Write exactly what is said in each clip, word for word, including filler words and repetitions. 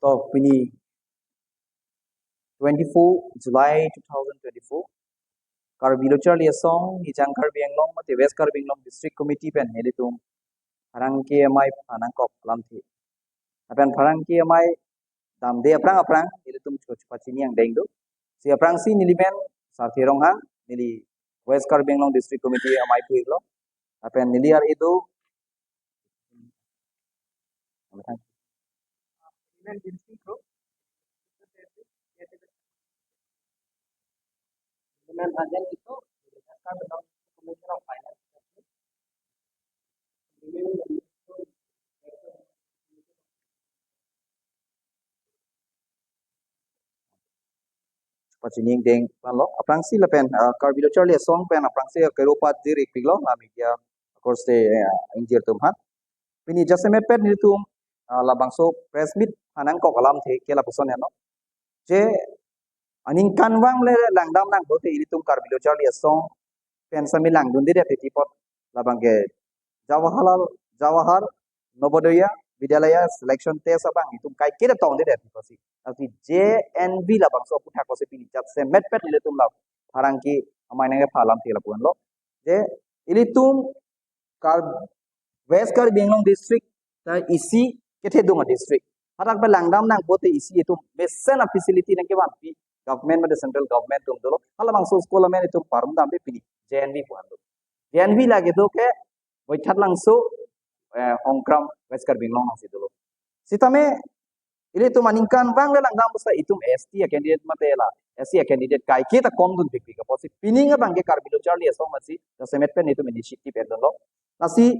To pini twenty-four July two thousand twenty-four, Karbi Lo Charli Asong, Nijang Karbi Anglong mate West Karbi Anglong District Committee pen nelitum pherangke amei phan nangkok alamthe. Lapen pherangke amei damde aphrang aphrang nelitum chokche pachini angdeng do. Si aphrangsi neli men Sarthe Ronghang, neli West Karbi Anglong District Committee amei pu-iklo. Lapen neli ar-e do pachini angdeng vanlo. Aphrangsi lapen, ah, Karbi Lo Charli Asong pen aphrangsi kero pat dir-ikpiklo la media, of course, eh, ingjir atum aphan. Pini jasemet pen nelitum, ah, labangso press meet phan nangkok alamthe ke lapuson heno. Je aningkanvang le langdam nang bote ilitum Karbi Lo Charli Asong pen sami langdunde det titi apot labang ke Jawahar, Jawahar Navodaya Vidyalaya selection test abang itum kaiketa tongde det titi apotsi. Tapi J N V labangso aputhak apotsi pini jasemet pen nelitum la pherangke amei nangkepha alamthe lapu-anlo. Je ilitum Kar West Karbi Anglong District ta isi kethedung a-district. Hadak pen langdam nang bote isi itum mesen a-facility nangkevanpi government mate central government atum dolo. Halabangso school amen itum parum damde pini J N V pu-an do. J N V lake do ke Boithalangso, eh, Hongkram West Karbi Anglong alongsi dolo. Sitame ilitum aningkanvang le langdam pusi itum S T a-candidate mate la S C a-candidate kaiketa komdun pikpik apotsi pining abang ke Karbi Lo Charli Asong masi jasemet pen itum initiative endunlo. Lasi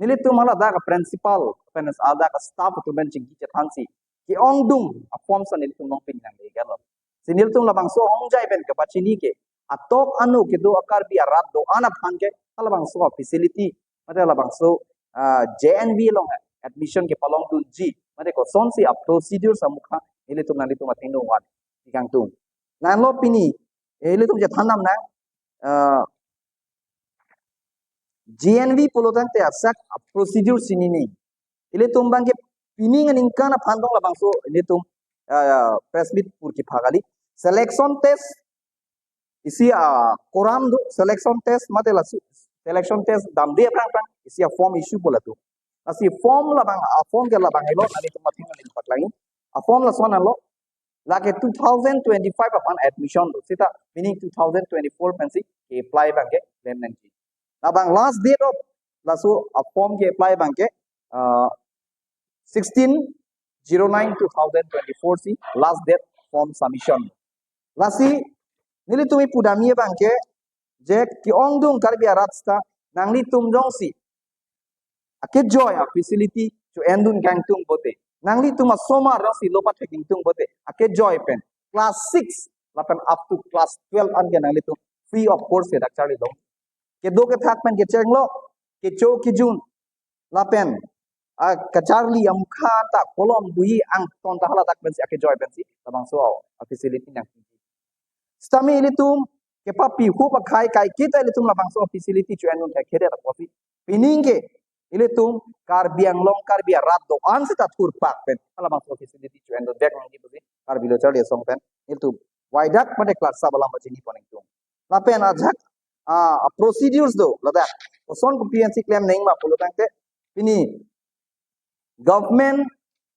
nelitum haladak a-principal pen haladak a-staff atum pen chingki chethansi ke-ongdung a-form sa nelitum along pini nanglegetlo. Si nelitum labangso ongjai pen kepachini ke atok anu kedo a-Karbi arat do-an aphan ke halabangso a-facility mate labangso, ah, J N V along admission kepalongdunji mate kosonsi a-procedure sa mukha ilitum nanglitum athengno van ikangtung. Nanlo pini ilitum chethan nam nang, ah, J N V pulo tangte asak a-procedure chinine. Ilitum abang ke pining aningkan aphan tong labangso ilitum, ah, press meet pur kepha kali. Selection test isi a-quorum do, selection test mate la su-, selection test damde aphrang aphrang isi a-form issue pu latum. Lasi form labang, a-form ke labang helo, nanglitum athengno nangpaklangji. A-form lason anlo, lake two thousand twenty-five aphan admission do. Seta meaning two thousand twenty-four pensi ke-apply abang ke klem nangji. Labang last date of laso a-form ke-apply abang ke, ah, sixteen zero nine two thousand twenty-four si last date form submission. Lasi nelitum ipu damji abang ke je ke-ongdung Karbi arat seta nanglitum jongsi akejoi a-facility cho-endun kangtung bote, nanglitum asomar jongsi lo pathek ingtung bote, akejoi pen class six lapen up to class twelve an ke nanglitum free of cost ke dak charlidun. Kedo kethak pen kechenglo, kecho kejun lapen, ah, kacharli amukha ta kolom bohi angton ta haladak pensi akejoi pensi labangso a-facility nang. Sitame ilitum kepapi hup akhei kaiketa ilitum labangso a-facility cho-endun thekthedet apotsi pining ke ilitum Karbi Anglong Karbi arat do-an seta thurpak pen halabangso a-facility cho-endun vek nangji pusi Karbi Lo Charli Asong pen ilitum waidak mate klarsa balam pachini pon ingtung. Lapen ajak, ah, a-procedures do ladak. Koson kopi ansi klem nangma pulo tangte pini government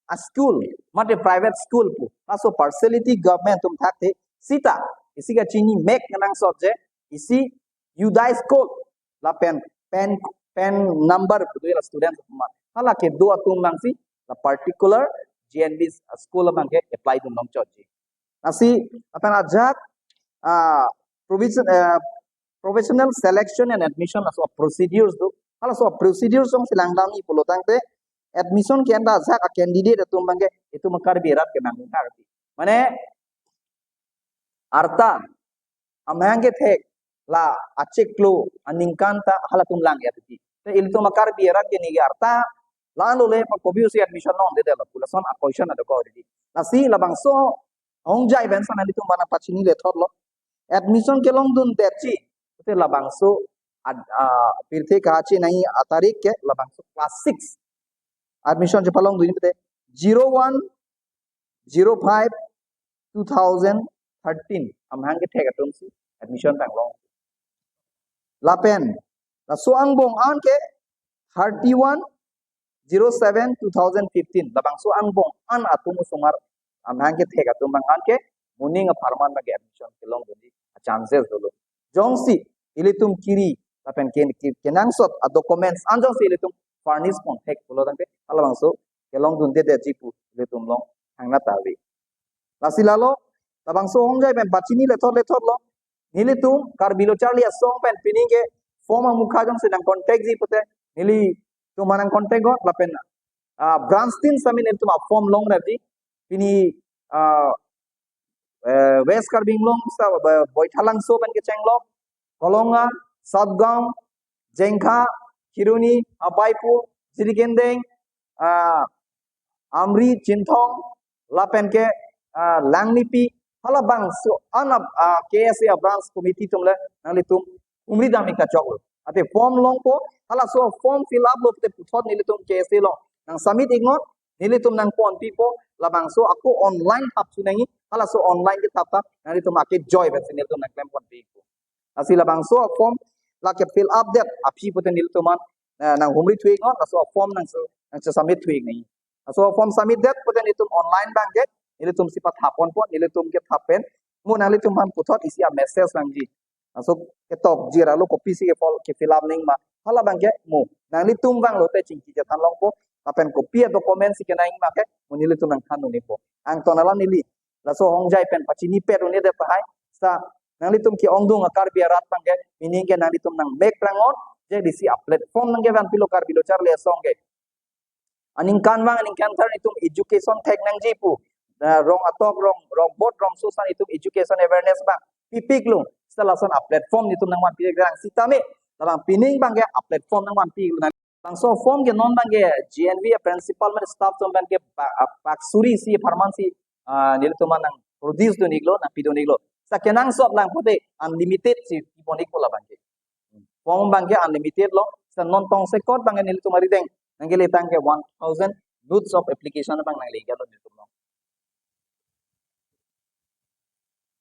a-school mate private school pu laso partiality government atum thakthe seta isi kachini mek nang subject isi UDISE code lapen PAN, PAN number pu do la student atum aphan. Hala kedo atum nangsi la particular J N V school abang ke apply dun nangchotji. Lasi lapen ajak, ah, provision, eh, professional selection and admission laso procedures do. Halaso procedures jongsi langdamji pulo tangte admission ke-en ta ajak a-candidate atum abang ke itum a-Karbi arat ke nang ngardi. Mane arta amahang kethek la achiklo aningkan ta halatum lang ya titi. Te ilitum a-Karbi arat ke neli arta la lo le pa kopi usi admission longdedetlo pu lason a-question adokok titi. Lasi labangso ongjai pen sa nanglitum aphan pachini lethotlo. Admission kelongdundetji te labangso ad-, ah, pirthe kachi nai atarik ke labangso class six admission chepalongdunji te zero one zero five two thousand thirteen amahang kethek atum si admission tang long. Lapen laso angbong an ke thirty one zero seven two thousand fifteen, labangso angbong an atum osomar amahang kethek atum abang an ke moning apharman abang ke admission kelongdunji chances dolo. Jongsi ilitum kiri lapen ke, ke, kenangsot a documents an jongsi ilitum furnish ponthek pulo tangte halabangso kelongdundedetji pu ilitum along thangnat ave. Lasi lalo labangso ahongjai pen pachini lethot lethotlo. Nelitum Karbi Lo Charli Asong pen pining ke form amukha jongsi nang contact ji pute, nelitum nang contact got lapen ah, branch tin sitame nelitum a form longrapji. Pini ah, eh, West Karbi Anglong sita ba, Baithalangso pen kechenglo, Kolonga, South Gaon, Jengkha, Kheroni, Abaipur, Jirikindeng, ah, Amri, Chinthong, lapen ke ah, Langmeiphi, halabangso anap ah, K S A branch committee atum le nanglitum humri dam ik kachoklo. Ate form longpo, halaso form fill up lo pute puthot nelitum K S A along nang submit iknon, nelitum nang ponpipo, labangso ako online thap su nangji, halaso online kethap ta nanglitum ake join pensi nelitum nang klem ponpi ikpo. Lasi labangso form lake fill up det aphi pute nelitum an eh, nang humri thu iknon, laso form nang se, nang se submit thu ik nangji. Laso form submit det pute nelitum online abang ke nelitum si pathap ponpo, nelitum kethap pen mo nanglitum aphan puthot isi a message nangji. Laso ketokji ra lo kopisi ke form ke fill up nangji ma, halabang ke mo nanglitum abang lote chingki chethan longpo, lapen kopi a document si kenangji ma ke mo nelitum nang than un-epo. Angton alam neli laso ahongjai pen pachini pet un-edet tahai. Sita nanglitum ke-ongdung a Karbi arat abang ke, meaning ke nanglitum nang mek prangot, je disi a platform nang kevan pilo Karbi Lo Charli Asong ke. Aningkanvang aningkanthar nelitum education thek nangji pu. Eh, rong atok, rong, rong board, rongso ason nelitum education awareness abang pipiklo. Sita lason a platform nelitum nang vanpi lang sitame, labang pining abang ke a platform nang vanpiklo. Labangso form ke non abang ke G N V a principal mate staff atum abang ke ba, ah, bak suri isi apharman si ah, nelitum an nang produce dun iklo, nang pidun iklo. Sita kenangsot lang pute unlimited si pipon ikpo labang ke. Form abang ke unlimited lo, sita non tongsekot abang ke nelitum arideng nang kele tang ke one thousand notes of application abang nang le iklo nelitum along.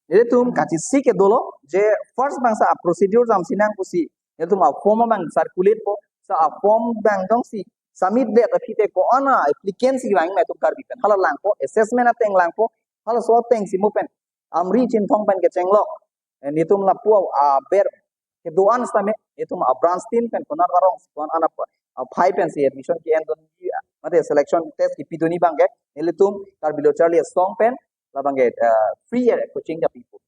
Nelitum kachisi ke dolo, je first abang sita a procedure jam si nang pusi nelitum a form abang circulate po, sita a form abang jongsi submit det aphi te ko-an a applicant si vang ma itum Karbi pen. Hala langpo, assessment ateng langpo, halaso ateng si mo pen Amri Chinthong pen kechenglo. Eh, nelitum lapu aber kedo-an sitame, nelitum a branch tin pen konat arong si ko-an an aphai pensi admission ke-endunji, mate selection test kipidunji abang ke nelitum Karbi Lo Charli Asong pen labang ke eh, free coaching kapipo.